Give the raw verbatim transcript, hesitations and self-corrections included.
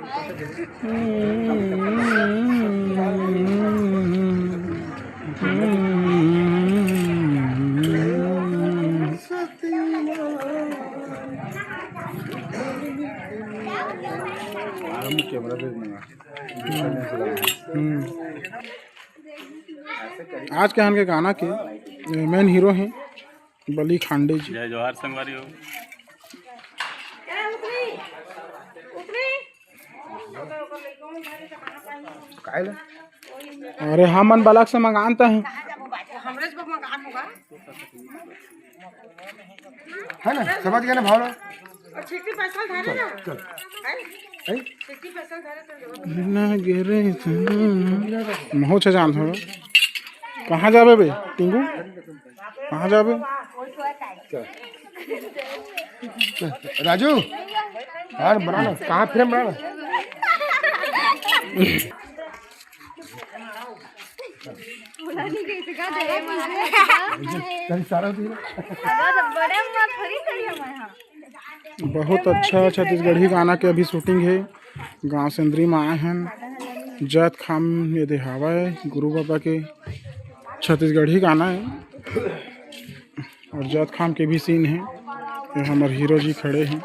हम्म। आज के हमन के गाना के मेन हीरो हैं बली खांडे जी। जय जोहार संगवारी हो। अरे हमन बलक से मंगान त हैं। है ना, समझ गए ना भाव ला? और छिट्टी पैसा धरे ना। चल। हैं? हैं? छिट्टी पैसा धरे तो देबो। ना गिरे। महू छे जान थोड़ा। कहाँ जाबे बे टिंगू? कहाँ जाबे? चल। चल। राजू, यार बना ना, कहाँ फ्रेम बना ना? बोला नहीं गई तो क्या दे? चल, सारा दिन। बड़े अम्मा थोड़ी करी हम यहाँ। बहुत अच्छा छत्तीसगढ़ी गाना के अभी शूटिंग है। गांव सेंदरी में आए हैं। जैत खाम ये दे हावय गुरु बाबा के छत्तीसगढ़ी गाना है। और जैत खाम के भी सीन है। ये हमर हीरो जी खड़े हैं।